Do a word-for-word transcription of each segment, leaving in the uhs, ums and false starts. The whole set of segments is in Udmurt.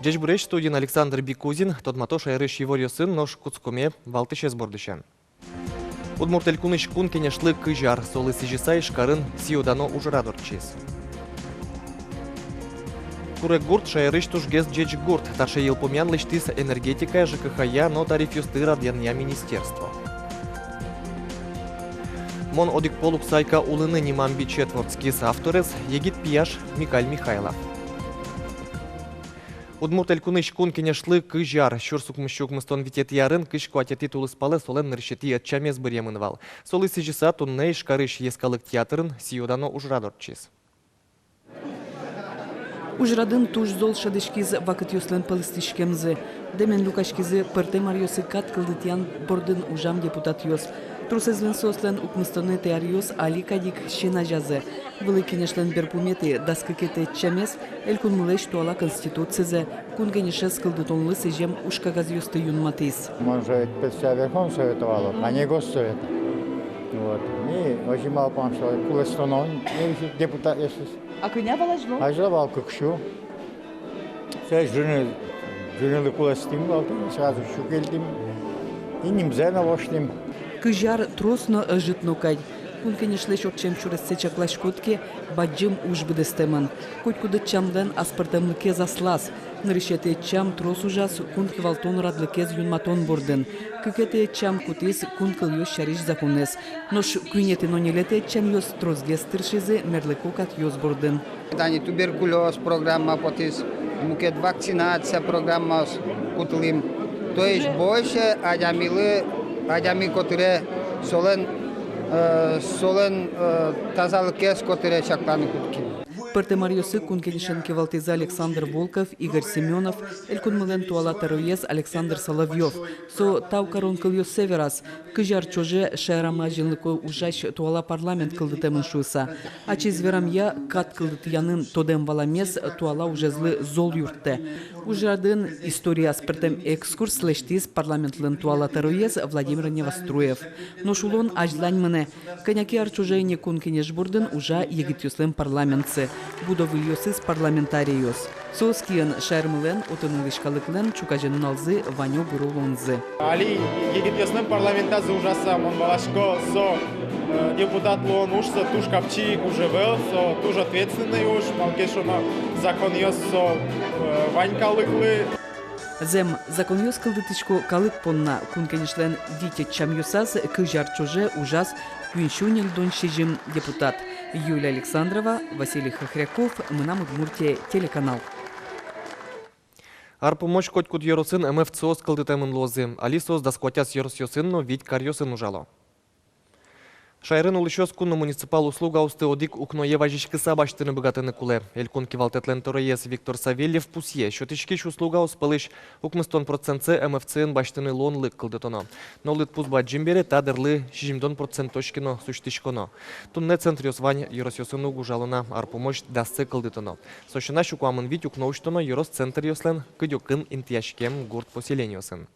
Ӟечбуресь! Студиын Александр Бикузин. Тодмато шаерысь иворъёсын, нош кутскомы валтӥсез бордысен. Удмурт Элькунысь Кун Кенешлы кызь ар. Солы сӥзьыса Ижкарын сӥё-дано ужрад ортчиз. Куреггурт — шаерысь тужгес ӟеч гурт. Таӵе йылпумъян лэсьтӥз энергетикая, ЖКХ-я но тарифъёсты радъянъя министерство. «Мон одӥг пол уг сайка улыны» нимам бичет вордскиз. Авторез — егит пияш Микаэль Михайлов. Удмурт Элькунысь Кун Кенешлы кызь ар. Сюрс укмыссю укмыстон витетӥ арын кызь куатетӥ тулыспалэ солэн нырысетӥ ӧтчамез быръемын вал. Солы сӥзьыса туннэ Ижкарысь йӧскалык театрын сӥё-дано ужрад ортчиз. Ужрадын туж зол шӧдӥськиз вакытъёслэн пӧлыстӥськемзы. Дэмен люкаськизы пӧртэм аръёсы кат кылдытъян бордын ужам депутатъёс. Тросэзлэн соослэн укмыстонэтӥ аръёс али кадь ик син азязы. Вылӥ Кенешлэн берпуметӥ, дас кыкетӥ ӧтчамез, Элькунмылэсь туала Конституцизэ, Кун Кенешез кылдытонлы сӥзем ужкагазъёсты юнматӥз. Мон же ведь председатель Верховного Совета вал, а не Госсовета. Вот. И озьы малпам, что кулэстоно депутатъёсыз. А кӧня вал азьло? Азьло вал кык сю. Сое ӝыны, ӝынылы кулэстӥм вал, сразу сю кельтӥм. И нимзэ но воштӥм. Кызь ар трос но, ӧжыт но кадь. Кун Кенешлэсь ортчем сюрессэ чакласькод ке, бадӟым уж быдэстэмын. Котькуд ӧтчамлэн аспӧртэмлыкез аслаз. Нырысетӥ ӧтчам трос ужаз кун кивалтон радлыкез юнматон бордын. Кыкетӥ ӧтчам кутӥз кун кылъёс сярысь законэз. Нош куинетӥ но ньылетӥ ӧтчамъёс тросгес тыршизы мерлыко катъёс бордын. Тани туберкулёз программа потӥз, мукет вакцинация программаос кутылӥм. То есть больше адямилы, адями котыре, солэн, э, солэн, э, тазалыкез котыре чакланы кутским. Пӧртэм аръёсы Кун Кенешен кивалтӥзы Александр Волков, Игорь Семёнов, Элькунмылэн туала тӧроез Александр Соловьёв. Со тау карон кылъёссэ вераз, кызь ар ӵоже шаерамы азинлыко ужась туала парламент кылдытэмын шуыса. Ачиз верамъя, кат кылдытъянын тодэм-валамез туала ужезлы зол юрттэ. Ужрадын историяз пӧртэм экскурс лэсьтӥз парламентлэн туала тӧроез Владимир Невоструев. Нош улон азьлань мынэ. Кӧня ке ар ӵоже ини Кун Кенеш бордын ужа егитъёслэн парламентсы, будо выльёсыз парламентарийёс. Соос киын шаермылэн, отын улӥсь калыклэн ӵуказе нуналзы, ваньбуро улонзы. Али егитъёслэн парламентазы ужаса, мон валасько, со, э, депутат луон ужсо туж капчи уж ӧвӧл, со туж ответственный уж, малы ке шуоно законъёс со, э, вань калыклы. Зэм, законъёс кылдытӥсько калык понна. Кун Кенешлэн вить ӧтчамъёсаз кызь ар ӵоже ужаз куинь сю ньыльдон сизьым депутат. Юлия Александрова, Василий Хохряков, «Мынам Удмуртие» телеканал. Ар пумозь котькуд ёросын МФЦ-ос кылдытэмын луозы. Али соос дас куатяз ёросъёсын но вить каръёсын ужало. Шаерын улӥсьёс кун но муниципал услугаосты одӥг укное вазиськыса басьтыны быгатыны кулэ. Элькун кивалтэтлэн тӧроез Виктор Савельев пусъе, сётӥськись услугаос пӧлысь укмыстон процентсэ МФЦ-ын басьтыны луонлык кылдытоно. Но лыдпус бадӟым бере, та дырлы сизьымдон процентозь ке но сузьтӥськоно. Туннэ центръёс вань ёросъёсын уг ужало на, ар пумозь дассэ кылдытоно. Со сяна, сю куамын вить укно усьтоно ёрос центръёслэн кыдёкын интыяськем гурт поселениосын.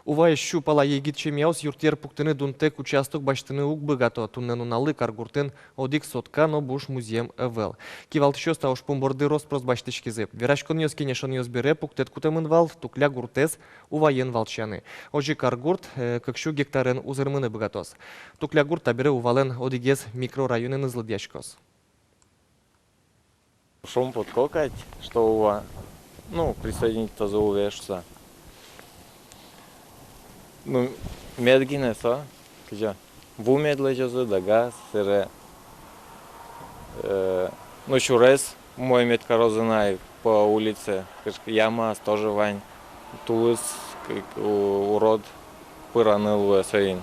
Уваысь сю пала егит семьяос юртъер пуктыны дунтэк участок басьтыны уг быгато. Туннэ нуналлы каргуртын одӥг сотка но буш музъем ӧвӧл. Кивалтӥсьёс та ужпум борды рос-прос басьтӥськизы. Вераськонъёс-кенешонъёс бере пуктэт кутэмын вал Тукля гуртэз уваен валчияны. Озьы каргурт, э, кык сю гектарен узырмыны быгатоз. Тукля гурт табере Увалэн одӥгез микрорайонэныз лыдъяськоз. Шумпотко кадь, что Ува, ну, присоединиться Увае шуса. Ну, мед гинэ со, кызьы, ву мед лэзёзы, дагаз, сэре, э, ну, сюрес умой мед карозы на ик по улице, кыӵе ке ямаос тоже вань, тулыс, к-, к-, у-, урод пыраны луэ соин.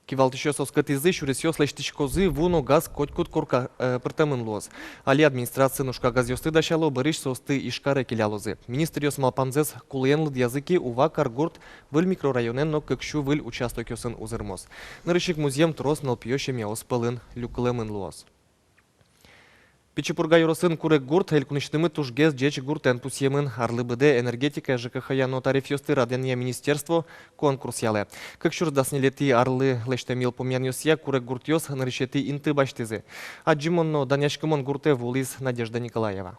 Кивалтӥсьёс оскытӥзы, сюресъёс лэсьтӥськозы, ву но газ котькуд корка, э, пыртэмын луоз. Али администрациын ужкагазъёсты дасяло, бӧрысь соосты Ижкаре келялозы. Министръёс малпамзэс кулэен лыдъязы ке, Ува каргурт выль микрорайонэн но кык сю выль участокъёсын узырмоз. Нырысь ик музъем трос нылпиё семьяос пӧлын люкылэмын луоз. Пичи Пурга ёросын Куреггурт элькунысьтымы тужгес ӟеч гуртэн пусъемын. Арлы быдэ энергетикая, ЖКХ-я но тарифъёсты радъянъя министерство конкурс ялэ. Кык сюрс дас ньылетӥ арлы лэсьтэм йылпумъянъёсъя Куреггуртъёс нырысетӥ инты басьтӥзы. Адӟымон но данъяськымон гуртэ вуылӥз Надежда Николаева.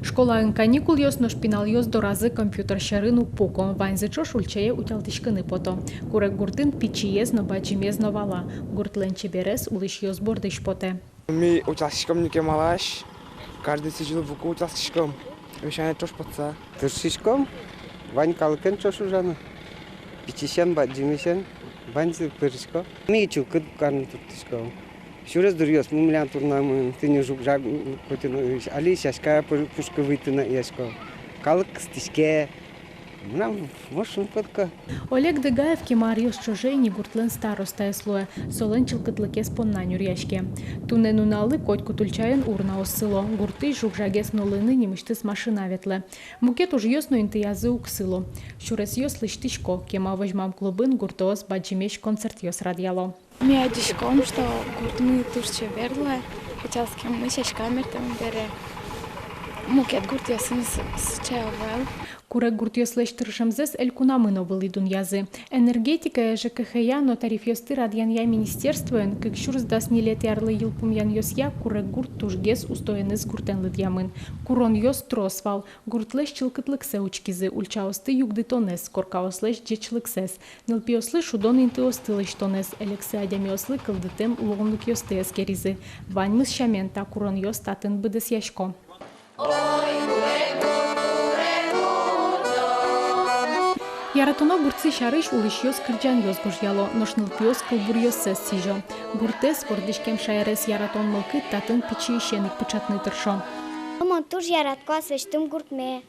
Школаын каникулъёс, нош пиналъёс доразы компьютер сьӧрын уг пуко. Ваньзы ӵош ульчае утялтӥськыны пото. Куреггуртын пичиез но, бадӟымез но вала. Гуртлэн чеберез улӥсьёс бордысь потэ. Ми утялтӥськом ни кемалась, каждый сӥзьыл вуку утялтӥськом. Весь ар ӵош потса. Тыршиськом вань калыкен ӵош ужаны. Пичисен, бадӟымысен, ваньзы пырисько. Ми чылкыт карны турттӥськом. Сюрес дуръёсмы милям турнамын, тӥни жуг-жаг, м, котьын, али сяська пу-, пушкы витьтыны ясько. Калык кыстӥське. Мынам вож шумпотко. Олег Дыгаев кема аръёс ӵоже ини гуртлэн старостаез луэ, солэн чылкытлыкез понна нюръяське. Туннэ нуналлы котькуд ульчаын урнаос сыло, гуртысь жуг-жагез нуллыны нимысьтыз машина ветлэ. Мукет ужъёс но интыязы уг сыло. Сюресъёс лэсьтӥсько, кема возьмам клубын гуртоос бадӟымесь концертъёс радъяло. Ми адӟиськом, что гуртмы туж чебер луэ, утялтӥськеммы сяська мертэм бере. Мукет гуртъёсын с-, сыӵе ӧвӧл. Куреггуртъёслэсь тыршемзэс элькунамы но вылӥ дунъязы. Энергетикая, ЖКХ-я но тарифъёсты радъянъя министерствоын кык сюрс дас ньылетӥ арлы йылпумъянъёсъя Куреггурт тужгес устоеныз гуртэн лыдъямын. Куронъёс трос вал, гуртлэсь чылкытлыксэ учкизы, ульчаосты югдытонэз, коркаослэсь ӟечлыксэс, нылпиослы шудон интыосты лэсьтонэз, элексы адямиослы кылдытэм луонлыкъёсты эскеризы. Ваньмыз сямен, та куронъёс татын быдэсъясько. Яратоно гуртсы сярысь улӥсьёс кырӟанъёс гожъяло, нош нылпиос кылбуръёссэс сӥзё. Гуртэз, вордӥськем шаерез яратон мылкыд татын пичиысен ик пыӵатыны тыршо. Мон туж яратӥсько аслэсьтым гуртме.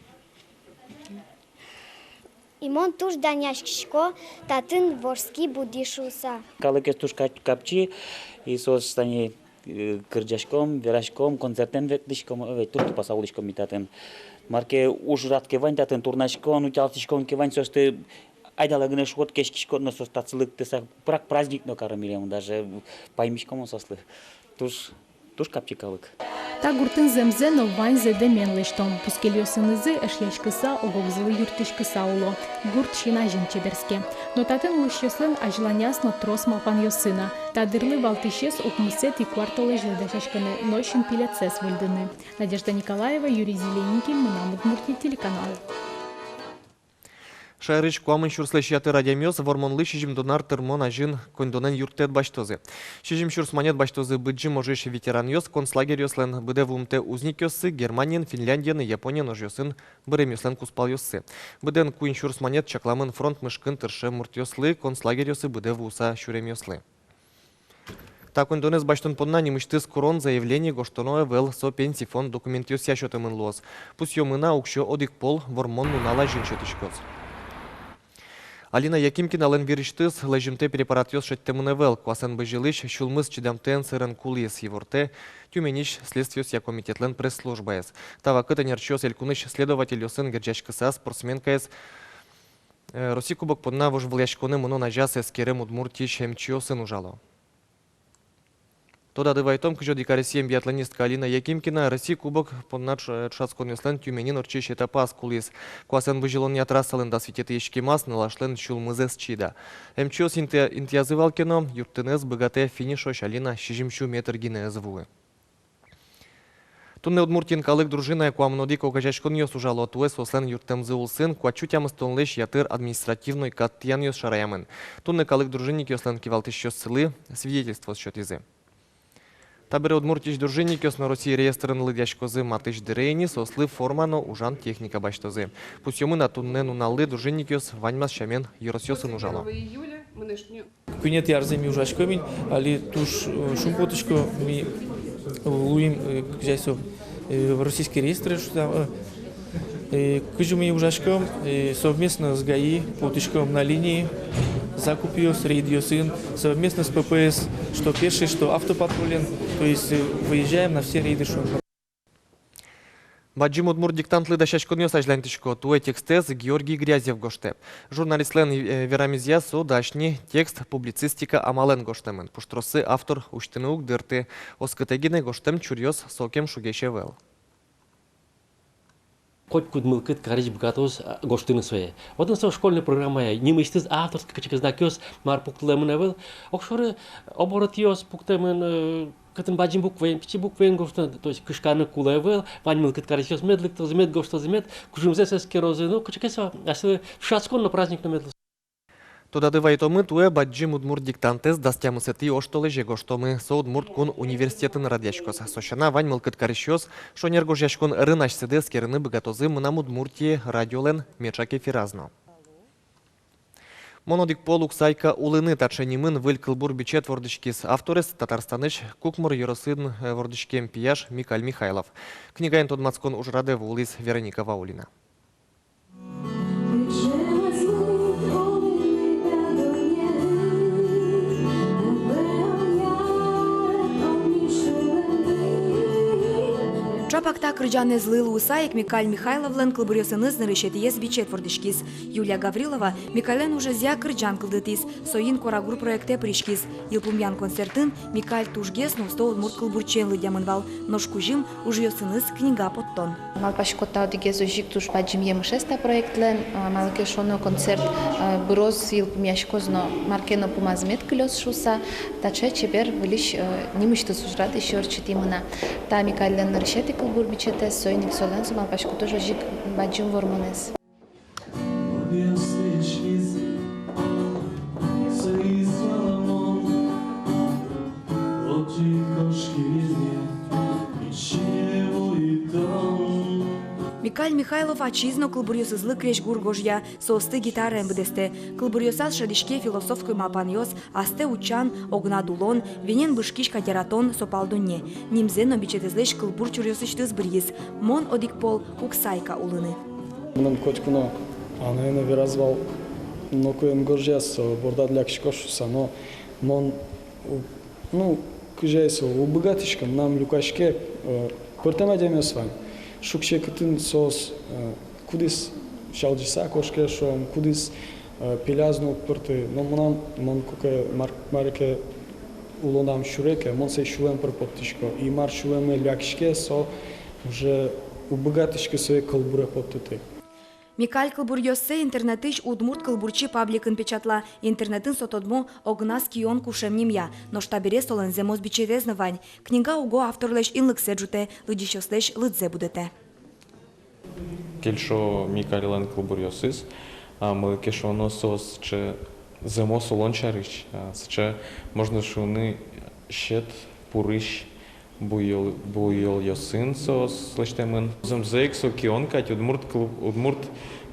И мон туж данъяськисько татын вордски буди шуыса. Калыкез туж ка-, капчи, и соос тани, э, кырӟаськом, вераськом, концертэн ветлӥськом, э, ведь туж тупаса улӥськом ми татын. Мар ке ужрад ке вань татын, турнаськон, утялтӥськон ке вань, соосты айдалэ гинэ шуод, кеськиськод но, соос татчы лыктыса, прак праздник но каро милемын, даже паймисько мон соослы. Туж Туж капчи калык. Та гуртын зэмзэ но ваньзэ дэмен лэсьтом. Бускельёсынызы эшъяськыса, ог-огзылы юрттӥськыса уло. Гурт син азьын чеберске. Но татын улӥсьёслэн азьланяз но трос малпанъёссы на. Та дырлы валтӥсез укмысэтӥ куартолэзьлы дасяськыны но синпелетсэс выльдыны. Надежда Николаева, Юрий Зелененький, «Мынам Удмуртие» телеканал. Шаерысь куамын сюрслэсь ятыр адямиос Вормонлы сизьымдон ар тырмон азьын коньдонэн юрттэт басьтозы. Сизьым сюрс манет басьтозы Быдӟым ожысь ветеранъёс, концлагерьёслэн быдэ вуымтэ узникъёссы, Германиын, Финляндиын, Япониын ожъёсын быремъёслэн кузпалъёссы. Быдэн куинь сюрс манет чакламын фронт мышкын тыршем муртъёслы, концлагерьёсы быдэ вуыса сюремъёслы. Та коньдонэз басьтон понна нимысьтыз курон, заявление гожтоно ӧвӧл, со пенсий фонд документъёсъя сётэмын луоз. Пусъёмы на, уксё одӥг пол Вормон нунал азьын сётӥськоз. Алина Якимкиналэн вирысьтыз лэзьымтэ препаратъёс шедьтэмын ӧвӧл. Куасэн бызьылӥсь сюлмыз чидамтэен сэрен кулӥз, ивортэ Тюменьысь следствиосъя комитетлэн пресс-службаез. Та вакытэ ӧнерчиос элькунысь следовательёсын герӟаськыса спортсменкаез, э, Россия Кубок понна вожвылъяськонэ мынон азяз эскерем Удмуртиысь эмчиосын ужало. Тодады вайтом, кызь одӥг аресъем биатлонистка Алина Якимкина Россия Кубок понна ӵ-, ӵошатсконъёслэн Тюменьын ортчись этапаз кулӥз. Куасэн бызьылонъя трассалэн дас витетӥ иськемаз нылашлэн сюлмыз ӧз чида. Эмчиос интыя-, интыязы вал ке но, юрттыны ӧз быгатэ. Финишозь Алина сизьым сю метр гинэ ӧз вуы. Туннэ Удмуртиын калык дружинае куамын одӥг огазеяськонъёс ужало. Туэ соослэн юрттэмзы улсын куать сю тямыстонлэсь ятыр административной кат тӥянъёс шараямын. Туннэ калык дружинникъёслэн кивалтӥсьёссылы свидетельствоос сётӥзы. Табере Удмуртиысь дружинникъёс но Россия реестрын лыдъяськозы матысь дыре ини, соослы форма но ужан техника басьтозы. Пусъёмы на, туннэ нуналлы дружинникъёс ваньмаз сямен ёросъёсын ужало. Куинетӥ арзэ ми ужаськом ини, али туж, э, шумпотӥсько, ми луим, э, кызьы со, э, российский реестр шуса, э, э, кызьы ми ужаськом, э, совместно с ГАИ, потӥськом на линии, закупъёс, рейдъёсын, совместно с П П С, что пеший, что автопатрулен, то есть, э, выезжаем на все рейды, шуом. Бадӟым удмурт диктантлы дасяськонъёс азьланьтӥсько. Туэ текстэз Георгий Грязев гожтэ. Журналистлэн, э, верамезъя, со дась ни, текст публицистика амалэн гожтэмын. Пуштроссы автор усьтыны уг дырты. Оскытэ гинэ, гожтэм чуръёс сокем шугесь ӧвӧл. Котькуд мылкыд карись быгатоз, а, гожтыны сое. Отын со школьной программая нимысьтыз авторской кыӵе ке знакъёс мар пуктылэмын ӧвӧл. Огшоры оборотъёс пуктэмын, э, кытын бадӟым букваен, пичи букваен гожтоно, то есть кышканы кулэ ӧвӧл, вань мылкыд карисьёс мед лыктозы, мед гожтозы, мед кужымзэс эскерозы. Ну, кыӵе ке со, асьсэлы шутэтскон но праздник но мед луоз. Тодады вайытомы, туэ бадӟым удмурт диктантэз дас тямысэтӥ оштолэзе гожтомы. Со Удмурт кун университетын радъяськоз. Со сяна, вань мылкыд карисьёс шонер гожъяськон ӧрын асьсэды эскерыны быгатозы «Мынам Удмуртие» радиолэн меӵак эфираз но. «Мон одӥг пол уг сайка улыны» — таӵе нимын выль кылбур бичет вордӥськиз. Авторез Татарстанысь Кукмор ёросын, э, вордӥськем пияш Микаль Михайлов. Книгаен тодматскон ужрадэ вуылӥз Вероника Ваулина. Чапак та кырӟанэзлы луыса ик Микаль Михайловлэн кылбуръёсыныз нырысетӥез бичет вордӥськиз. Юлия Гаврилова Микальлэн ужезъя кырӟан кылдытӥз, соин «Куарагур» проектэ пыриськиз. Йылпумъян концертын Микаль тужгес но усто удмурт кылбурчиен лыдъямын вал, нош кузьым — ужъёсыныз книга поттон. Малпасько, та одӥгез озьы ик туж бадӟым емышез та проектлэн, а, малы ке шуоно, концерт, а, быроз йылпумъяськоз но, мар ке но пумаз мед кылёз шуыса, таӵе чебер выльысь, а, нимысьтыз ужрад ещё ортчытӥмы на. Та Микальлэн нырысетӥ кылбур бичетэз, соин ик солэн со, малпасько, туж озьы ик бадӟым вормонэз. Микаль Михайлов ачиз но кылбуръёсызлы крезьгур гожъя, соосты гитараен быдэстэ. Кылбуръёсаз шӧдӥське философской малпанъёс: астэ утчан, огнад улон, венен бышкись катератон, сопал дунне. Нимзэ но бичетэзлэсь кылбур чуръёсысьтыз быръиз: «Мон одӥг пол уг сайка улыны». Мыным котьку но анае но вераз вал, ноку эн гожъя, со бордад лякиськоз шуыса, но мон у-, ну, кызьы ай со, уг быгатӥськы, мынам люкаське, э, пӧртэм адямиос вань. Шуг-секытын соос, э, кудӥз сялӟыса кошке, шуом, кудӥз, э, пеляз но уг пырты. Но мынам, мон куке мар-, мар ке улонам сюре ке, мон сое сюлэм пыр поттӥсько. И мар сюлэме лякиське, со уже уг быгатӥськы сое кылбуре поттыны. Микаль кылбуръёссэ интернетысь «Удмурт кылбурчи» пабликын печатла. Интернетын со тодмо «Огназ кион» кушем нимъя. Нош табере солэн зэмос бичетэз но вань. Книга уго авторлэсь инлыксэ ӝутэ, лыдӟисьёслэсь лыдзэ будэтэ. Кельшо Микальлэн кылбуръёсыз, а, малы ке шуоно, соос сыӵе зэмос улон сярысь, а, сыӵе, можно шуыны, сьӧд пурысь буёл-, буёлъёсын соос лэсьтэмын. Зэмзэ ик со кион кадь, удмурт кыл-, удмурт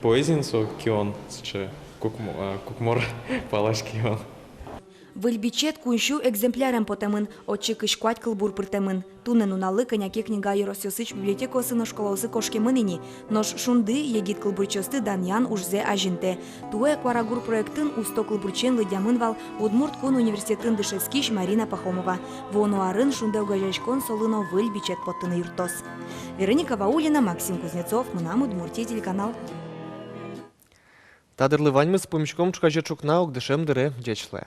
поэзиын со кион, сыӵе кукмо-, а, кукмор палась кион. Выль бичет куинь сю экземплярен потэмын, отчы кызь куать кылбур пыртэмын. Туннэ нуналлы кӧня ке книга ёросъёсысь библиотекаосы но школаосы кошкемын ини. Нош «Шунды» егит кылбурчиосты данъян ужзэ азинтэ. Туэ «Куарагур» проектын усто кылбурчиен лыдъямын вал Удмурт кун университетын дышетскись Марина Пахомова. Вуоно арын «Шунды» огазеяськон солы но выль бичет поттыны юрттоз. Вероника Ваулина, Максим Кузнецов, «Мынам Удмуртие» телеканал. Та дырлы ваньмыз. Пумиськом ӵуказе ӵукна ик дышем дыре. Ӟеч луэ.